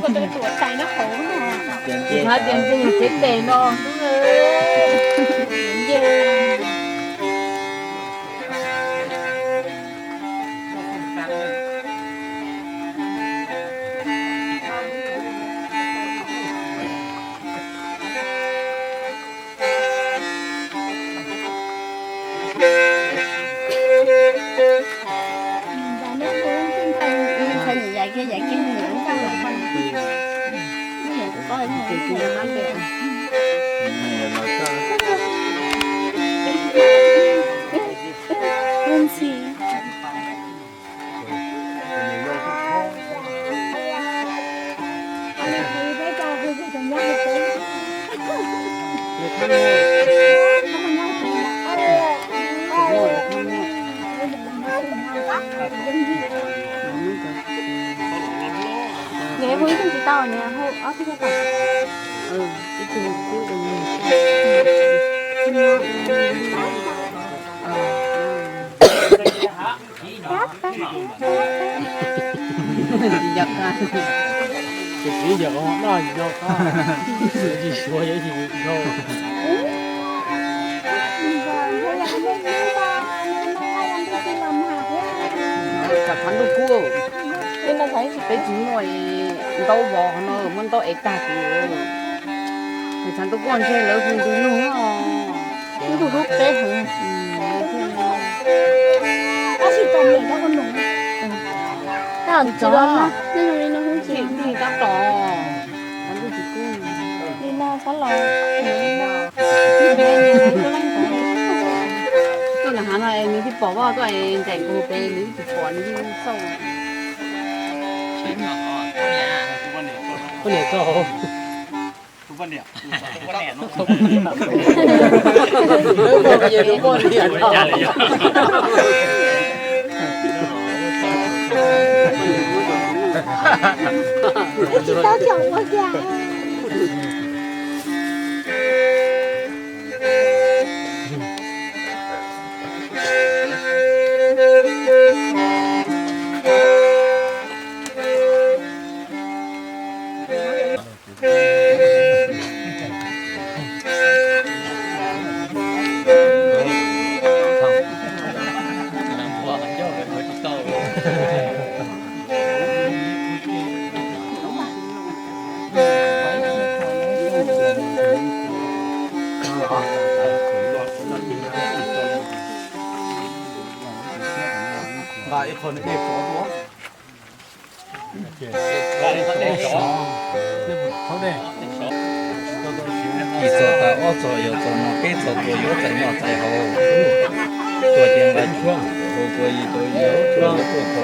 Tias ntses no. Nws hu ib tug tsis tau, nws hu ob tug tau. Tsis yog qab. Tus txiv yog noj tsis yog qab, tsis suav yuav tsis yog. Tam qhov ntuj kub, peb tsis muaj ntaub vov no, muab ntaub ev tag tid. Tam qhov ntuj kub ntshe lawv hu ntws nug no. Ntuj hlub peb heev. Tab sis tsis los no, nej zoo li no hlub tsis los no. Tab tom, ntuj tsis kub li no txhob los. Tuaj nram hav no es nws twb pom vaj tuaj es ncaim nkaus pem nws twb tsis pom nws twb xauj. Poj niam tau. Tsis tau chom ua cas. Nqa ib qho dej pov dua. Ib txog tas ob txog yog txog no peb txog tuam yuav txais noj txais haus. Tuam ces nqa tshuaj, haus tuam yim tuam yim, haus tshuaj yuav tuaj kho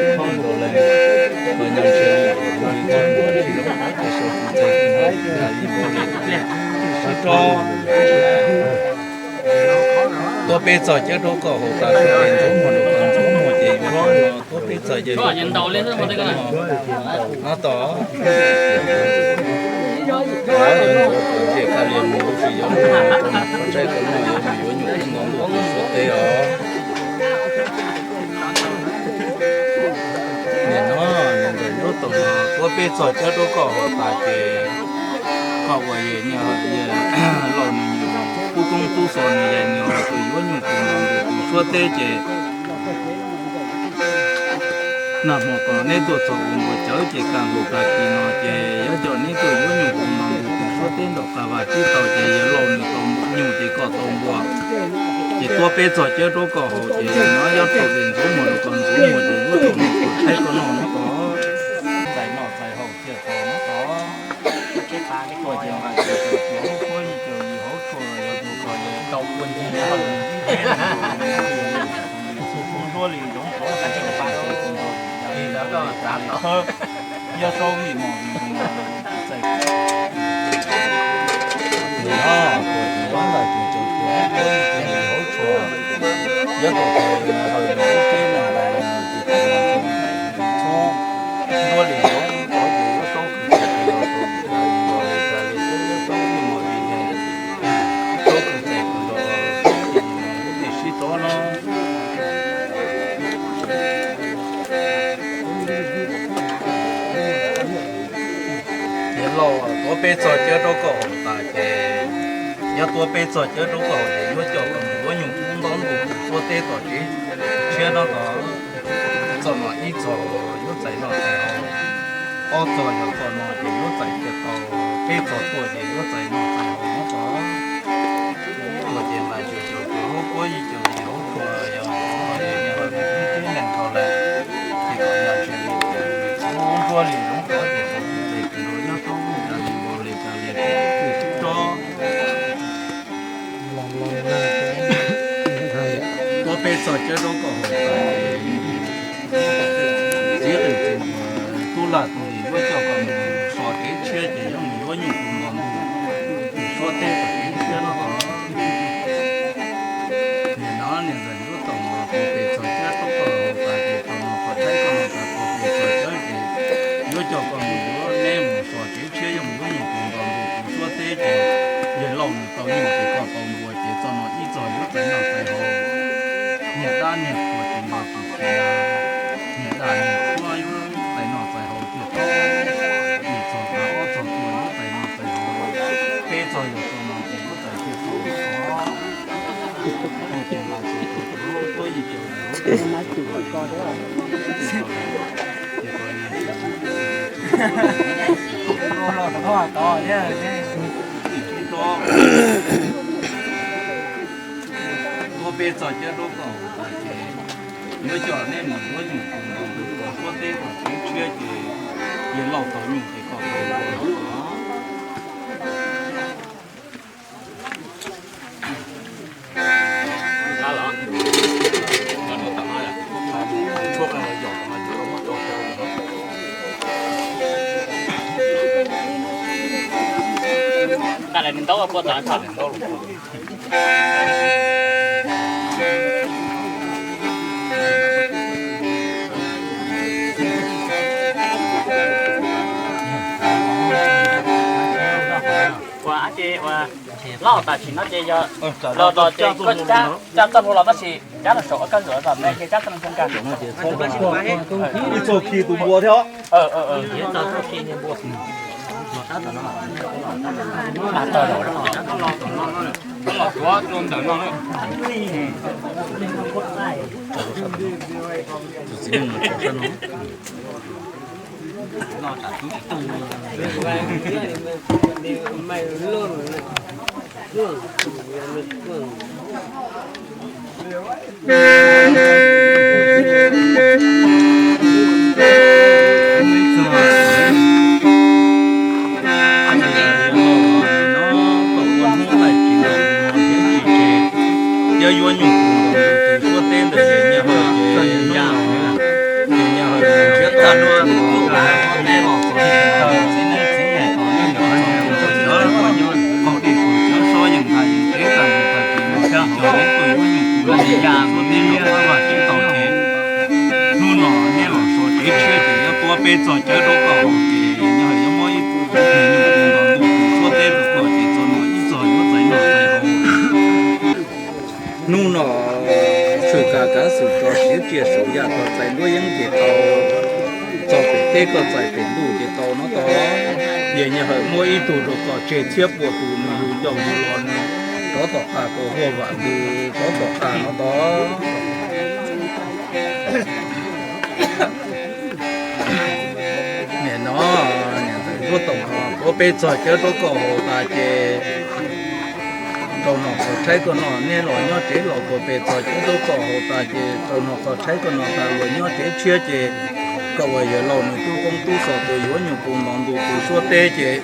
ntaub ntaus leeg, kho nyob ntshe li tus li txog ntua tsis zoo, ces sau tus txais tus nqa li npaum li sib rov. Tuaj peb txog cawb rau koj haus tas, tuaj peb ntxuav muag rau koj ntxuav muag ces yuav tuaj no, tuaj peb txog ces yuav tuaj no, tab tom. Yuav ntxuav kom ncej kaj lias mus lub tsis yuav muag rau ntxhais koj noj, yuav mus yuav nyuam qhuav ntau ntuj tus suav teb os. Nim no niam ntxawm Ntsuab Toom no tuaj peb txog cawb rau koj haus tas ces koj ua yawg laus nws nyuam tub koob tub xos nws yais nws tus yuav nyuj tus nus tus suav teb ces nag hmo ko neb tuaj txog ua npua cawv ces kaj ntug tag kis no ces yuav coj neb tuaj yuav nyuj tus nus tus suav teb nraum qab vaj tsib taug ces yawg laus nws tau nyuj ces koj tau npua. Ces tuaj peb txog cawb rau koj haus ces no yuav thaum ces ntxuav muag rau koj ntxuav muag ces yuav thaum nws tuaj thaij koj noj no koj txais noj txais haus thiaj tau no koj. Tuaj ces nqa ces caum cuav lub kuab yim caum yim hauv tshuaj yuav tus koj yawg tau ua ntej nyob hauv nws ntuj li zoov tuav tas tau pa ces tus nraug li tas li khawb. Yog sau vim mos vim nkeeg no txais. Nws no tuaj ces nqa ces caum cuav lub kuab yim caum yim hauv tshuaj yuav tus koj yawg hauv nws lub teb no ntawd ces tus no ces ntuj li zoov tuav ces yuav sau kws txais kws nraug tus tas li nraug li tas li khawb yuav sau vim mos vim nkeeg sau kws txais kws nraug los ces nws lub teb sib rov no. Tuav peb txog cawv rau koj haus tas ces, yog tuav peb txog cawv rau koj haus ces yuav coj koj mus yuav nyuj kub ntaub ntuj suab teb tom tsev tshiab no tod. Txoj no ib txog yuav txais noj txais haus, ob txog yog txoj no ces yuav txais thiaj tau, peb txog tuaj ces yuav txais noj txais haus no tod. Tuaj ces nqa cuag cuag cuag hauv kuab ib cuag li hauv tsua, yog ib tib neeg dhau lawm ces kom yog tsis li, ub nruab li zoov tod ces tau tus tes tus nruas nyob rau ub cas li npau li cas li tib tsob. Tuav peb txog cawv rau koj haus tas, txiv qws txiv muas tub laj tub li yuav coj koj mus so tsev tshiab ces yuav mus yuav nyuj kub ntaub ntuj suab teb tom tsev tshiab no tod. Niam no niam ntxawm yuav tau mus tuav peb txog cawv rau koj haus tas ces tau mus qhov tshaib koj no tas tuav peb txog cawv ces yuav coj koj mus yuav neb mus so tsev tshiab yuav mus yuav nyuj kub ntaub ntuj suab teb ces yawg laus nws tau nyuj ces koj tau npua ces txoj no ib txog yuav txais noj txais haus. Niag dab niag qhua tsis npau tsis khiav, niag dab niag qhua yuav txais noj txais haus tiag tau. Ib txog tas ob txog tuaj yuav txais noj txais haus, peb txog yog txoj no ces yuav txais tiag tau. Tuav peb txog cawv rau koj haus tas ces yuav coj neb mus yuav nyuj kub ntaub ntuj suab teb tom tsev tshiab ces yawg laus tau nyuj ces koj tau npua. Nqa daim niag ntaub ua puag tom. Ua ab tsi ua loj tam sim no ces yog los los ces koj cab txoj hlua los tab sis cab los saum ob kab zuam los me ces cab txoj hlua nkag. Ib txoj khi tus npua thiab. Yog yuav nyuj kub ntaub ntuj suab teb ntawm ces nyaj hawm ces, ces nyaj hawm nrhiav tau tus suab teb los txog txiv neeb txiv yaig tom neej los txog tus cov qaum dej qaum cawv sob yeej ntag yeej tsev tag nrho tag kis mus tib co neb tuaj yuav nyuj kub ntaub ntuj suab teb los txog vaj tsev tau ces hnub no neb los so tsev tshiab ces yuav tuav peb txog cawv rau koj haus ces nyaj hawm yuav muab ib tug nyuj kub ntaub ntuj suab teb rau koj ces txog no ib txog yuav txais noj txais haus. Hnub no tshwm kav kav xwm tso siv tsiaj saum yaj tog txais nruab yeeb ces tau, txog pem teb koj txais pem ntuj ces tau no tod. Ces nyaj hawm muab ib tug rau koj tseg txhiab puas tus nws yug ncauj yug lo nws rov tom qab tau huaj vam ntws rov tom qab no tod. Nim no niam ntxawm yuav tau tuav peb txog cawv rau koj haus tas ces rau no qhov tshaib koj no neb los nyob tsev los tuav peb txog cawv rau koj haus tas ces rau no qhov tshaib koj no tas los nyob tsev tshiab ces koj ua yawg laus nws tub koob tub xos tus yuav nyuj kub ntaub ntuj tus suab teb ces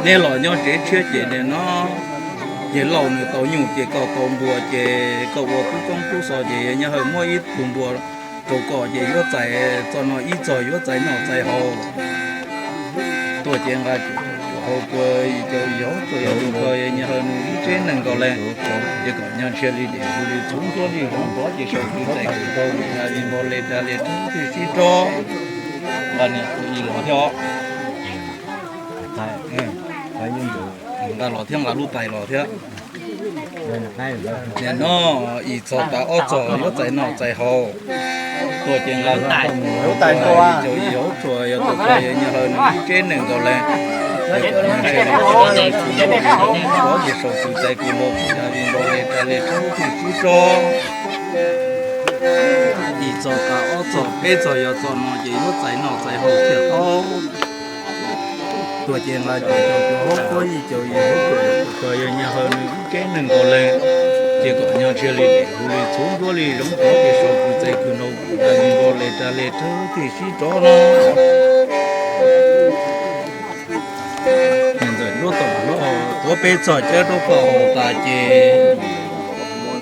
neb los nyob tsev tshiab ces nim no yawg laus nws tau nyuj ces koj tau npua ces koj ua tub koob tub xos ces nyaj hawm muab ib tug npua rau koj ces yuav txais txog no ib txog yuav txais noj txais haus. Tuaj ces nqa cuam cuam hau kua ib co yov txog yog tus ko nyaj hawm nws ib tsev neeg nkaus le, ces kom nyag ntshiab li dej hu li txhuv nruab li zoov tod ces sau kwv txais kwv tau li npau li dag li rab tij sib rov. Nqa niam tus ib los thiab os. Nqa los thiab nqa lub tais los thiab. Nim no ib txog tas ob txog yuav txais noj txais haus. Tuaj ces nqa tau mus ua tais ua caum yim hauv tsuas yog tus ko yog nyuag hawm nws ib tseb nees nkaum leej. Ces kom nyuag ntshe li tus ko yog tus ko ces sau tus tais kws los kuv yog li npau le rais le rhawb thiaj sib tso. Ib txog tas ob txog peb txog yog txog no ces yuav txais noj txais haus thiaj tau. Tuaj ces nqa caum caum caum hauv kuab yim caum yim hauv tsuas yog tus ko yog nyuag hawm nws ib tseb nees nkaum leej. Ces kom nyuag ntshe li tus li txhuv nruab li zoov tod ces sau tus tais kws nrau kuv yog li npau le rais le rhawb thiaj sib tso no. Niam ntxawm nruab tom lub tuav peb txog cawb rau koj haus tas ces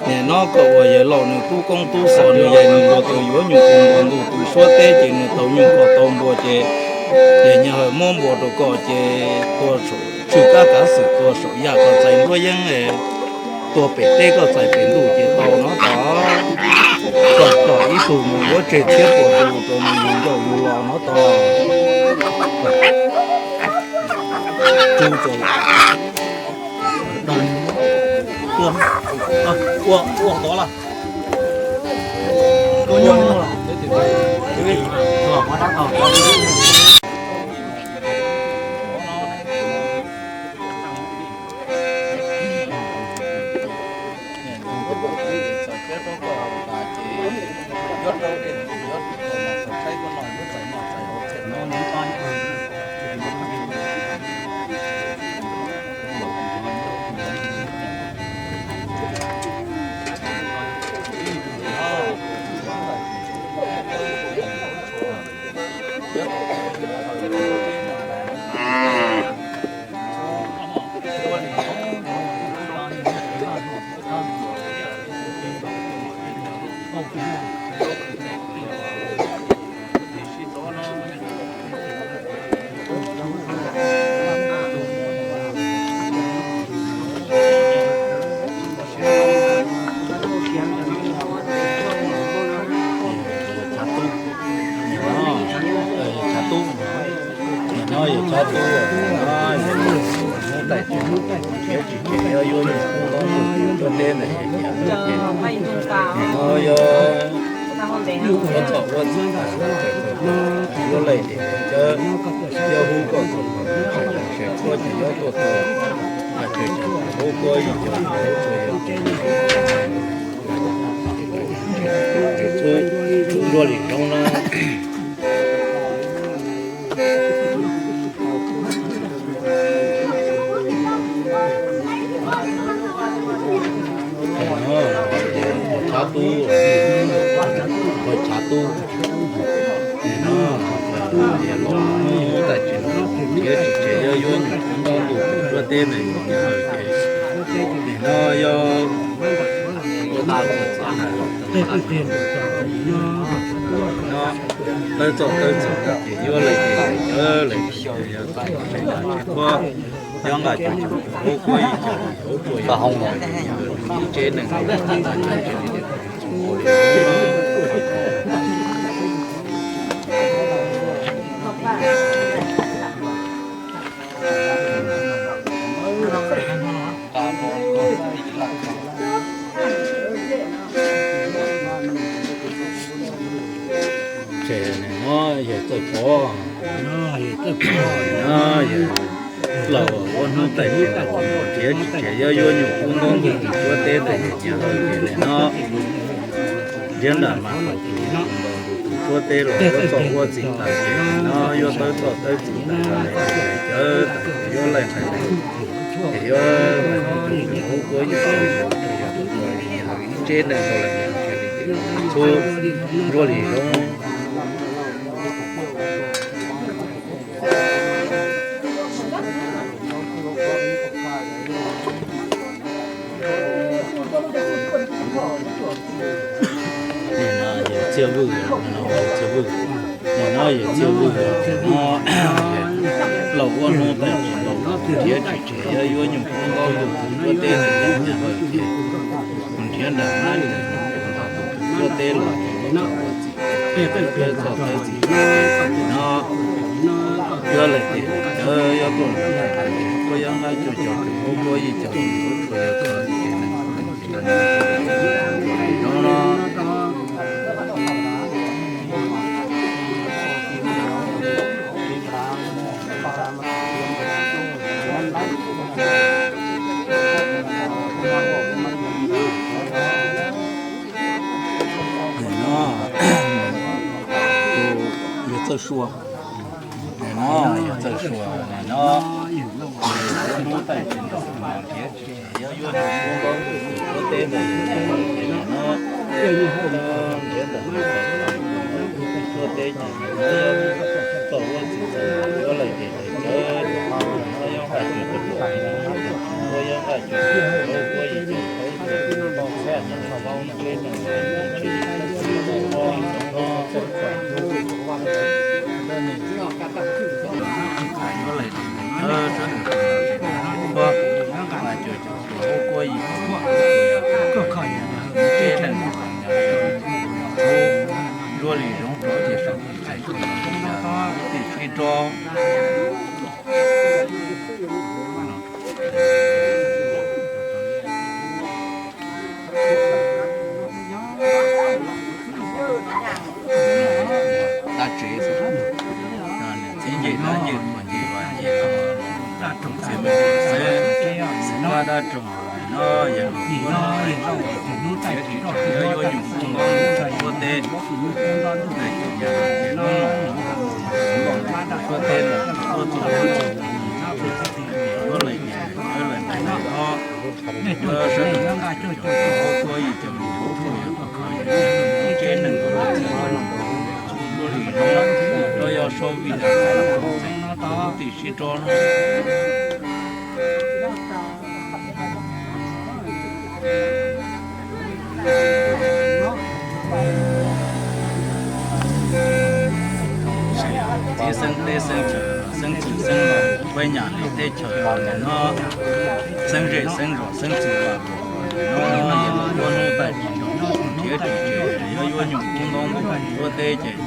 nim no koj ua yawg laus nws tub koob tub xos nws yog nws luag tus yuav nyuj tus npua ntuj tus suab teb ces nws tau nyuj koj tau npua ces, ces nyuag hawm muab npua rau koj ces tua saum tswj kab kav xwm tua saum yaj koj txais nruab yeeb, tua pem teb koj txais pem ntuj ces tau no tod. Koj koj ib tug mus yuav tseg txhiab puas tus rau nws yug ncauj yug lo no tod. Tub tau ua ua tod lawm. Tua nyuj los. Tshav tub, tshav tub, nim no yog tshav tub, nim no yog hnub tais tsev, tsis tsev yuav yuav yus kub ntaub ntuj tuaj teb ntawm ces nim no yog ua txhaum ua txhaum, yuav laij ces cawb, yuav hu koj txog, sai sai kuab ces yuav tuaj tau, ua tsev tsev hu kuab yim caum hu kuab yog txhub nruab li zoov no. Tshav tub, tshav tub, nim no los mus tab sis nrhiav tsis tsev yuav yuav nyuam qhuav ntaub ntuj tus suab teb ntawd ces nim no yog ua tau txhaum no, tawb txoj tawb txhaum ces yuav laij ces laij cawb laij ces yog txaij tsis tshua, yog nqa cov hu kuab ib co hu kuab yog ib tsev neeg Ces nim no yog txawj pov, nim no yog laus ua hnub tais nrhiav tsis tsev yuav yuav nyuam qhuav ntaub ntuj tus suab teb ntawd ces nim no nrhiav nram mas tus ntaub ntuj tus suab teb los ua txoj ua txim tas ces nim no yuav tawb txoj tawb txim tas, cawb tas yuav laij hais ces yuav hu kuab ib co yog ib tsev neeg ua lawm ces txhub nruab li zoov. Nim no yog txiaj vwj, nim no yog txiaj vwj, nim no yog txiaj vwj, nim no laus ua hnub tais nrhiav tsis tsev yuav yuav nyuam qhuav ntaub ntuj tus suab teb ntawd ces nrhiav nram mas tus suab teb los ua txhaum ua txhaum, tawb txoj tawb txim tas ces nim no yuav laij ces cawb yuav tuaj ntawm tais tas ces kuab yuav nqa cuaj caum hu kuab yim caum hu kuab yog kho ces nim no no Txawj Sua, no yog Txawj Sua no, hnub tais tsis nrog nrhiav tsis nrhiav yuav yuav hnub ntaub ntawm tuab teb ntawd no, nrhiav ntawm tuab teb ces txog ua txwv txog yuav lawm ces lawv cawv no yuav nqa cuag tus tuam no, yuav nqa cuag tus tuam no, yuav ib tug thaub txhab no, ib tug teb no, tsis tsis tsis tsis tsis tsis Zuaj li zoov rov ces saum tim txhais tim sib rov. Tab tsev xwb, niam txiv nce dab nce qhuas nce vaj nce tog, dab roog txiv me xwb, xwb kab dab roog no yog nim no nim no nim no nim no tais tsis roj yuav yuav nyuam qhuav nkaus tuab teb, tais tus nyuam qhuav nkaus tuab teb los tuab txog tuab txog yuav lawm ces yuav lawm tais no. Sawv daws nqa cuag cuag tus tuab yim cov me nyuam tuaj yuav tuaj kho yus tsev neeg tuaj lawm txog tuaj li no, yog sau vim no tim sib rov no. Txiv xeeb teb xeeb chaws, xeeb txwv xeeb laus, peb nyam li teb chaws no, xeeb zej xeeb zos xeeb txwv laus, no yog ua hnub tais tsis nrog nrhiav tsis nrhiav, yuav yuav nyuam qhuav ntaub ntawm tuab teb ces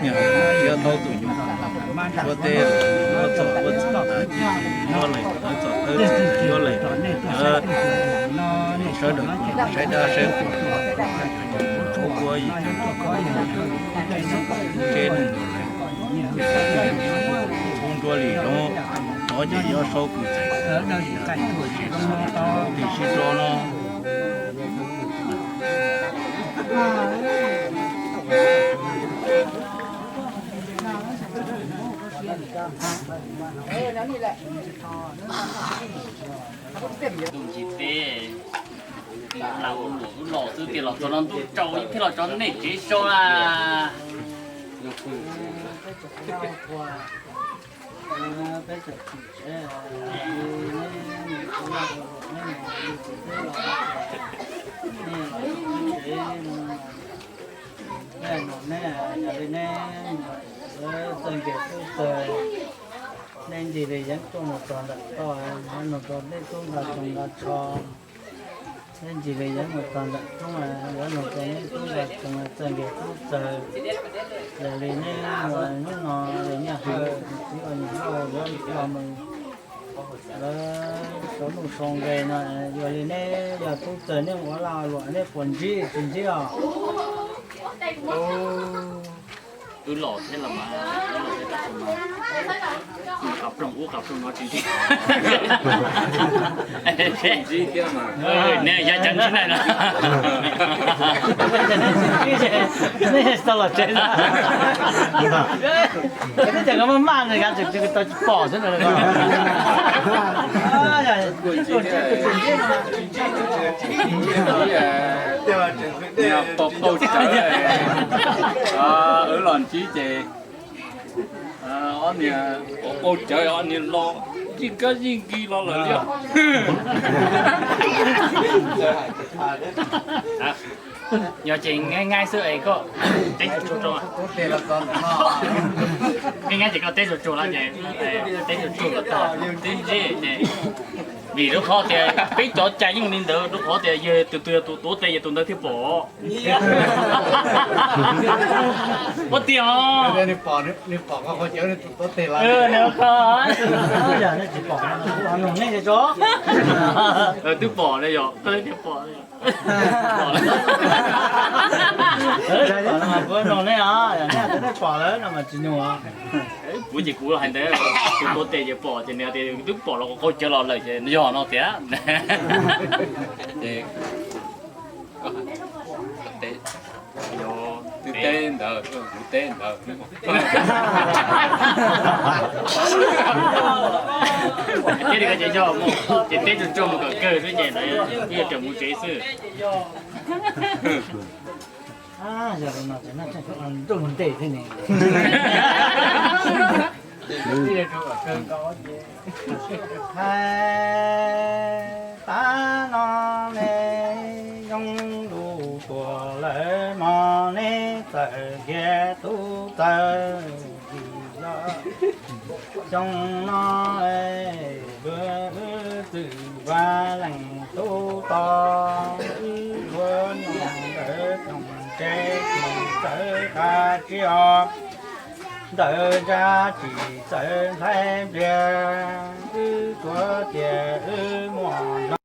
niam txiv taub tus nyuam qhuav ntaus tuab teb los tuab txog tuab txog tas ces yuav lawm, tuab txog tuab txog yuav lawm, sawv daws saib dab saib qhuas, cov me nyuam tuaj yim cov tsev neeg ntawd lawm, ub nruab li zoov, rov ces yuav saub kws txais, tim sib rov no. Tus ntsis teb, lam ua luam wb los xwb tias los txog no ntuj tsaus ib thiab los tso nej tsev so a. Neb, yog li neb, txawj nkees tub txawg, neb ntsis li yeeb tuaj mus txog ntawm koj, nug tau neb tub nqa tsoos nqa tsho, neb ntsis li yeeb mus txog ntawm roob, yuav nug tau neb tub nqa tsoos txawj nkees tub txawg. Yog li neb mus hnub no li Nyiaj Hawj txiv ua niam hlob yuav los mus lawv sau nuj sau nqe no, yog li neb yog tub txawg neb ua laj luam neb puas ntsib tsis ntsib os? Wb los thiab los mas, wb los thiab tab sis mas qhov ploog ub qhov ploog no tsis ntsib. Neb yog cov ntsib na no. Neb tau los tsev na. Neb cov ko maj maj nws kav tsum tsis tau tsis pom xwb na. Pom qau tsawv, wb los ntsib ces ob niag pom qau tsawv, ob niag los zij kab zij nkis los lawm li os. Yog ces nqaij nqaij xwb es koj teb tsuag tsuag, nqaij nqaij ces koj teb tsuag tsuag los ces teb tsuag tsuag kom tag tib ntsej ces, vim rau qhov tias peb cov cai yeej li ntawd, rau qhov tias yog tus twg yog tus tuav tes yog tus ntawd thiaj pom. Ua tiag os. Twb pom ne yog, koj thiaj pom. Kuv ces kuv hais ntawd, tus tuav tes ces pom ces nws tias twb pom los qaug cawv los lawm ces yog no tiag. Ces yog twb Teb ntawd, kuv teb ntawd. Thiab li ko ces yog mus ces teb tsuag tsuag mus kom kawg xwb ces lawv twb yuav raws mus tsev xwb. Yog li no ces ntuj mus ntej thiab ne. Hais tas no ne, Yooj Lus tuag lawm mog, neb txawm nrhiav tub txawj yim los. Xyoo no luag wb txwm vaj leej tub to, wb tuav nyuj ntawd tsoom tsev tsis txawj qab tsiaj os, ntawd ntsab tsis txawj ntxhais npliag, wb tuav tias wb muaj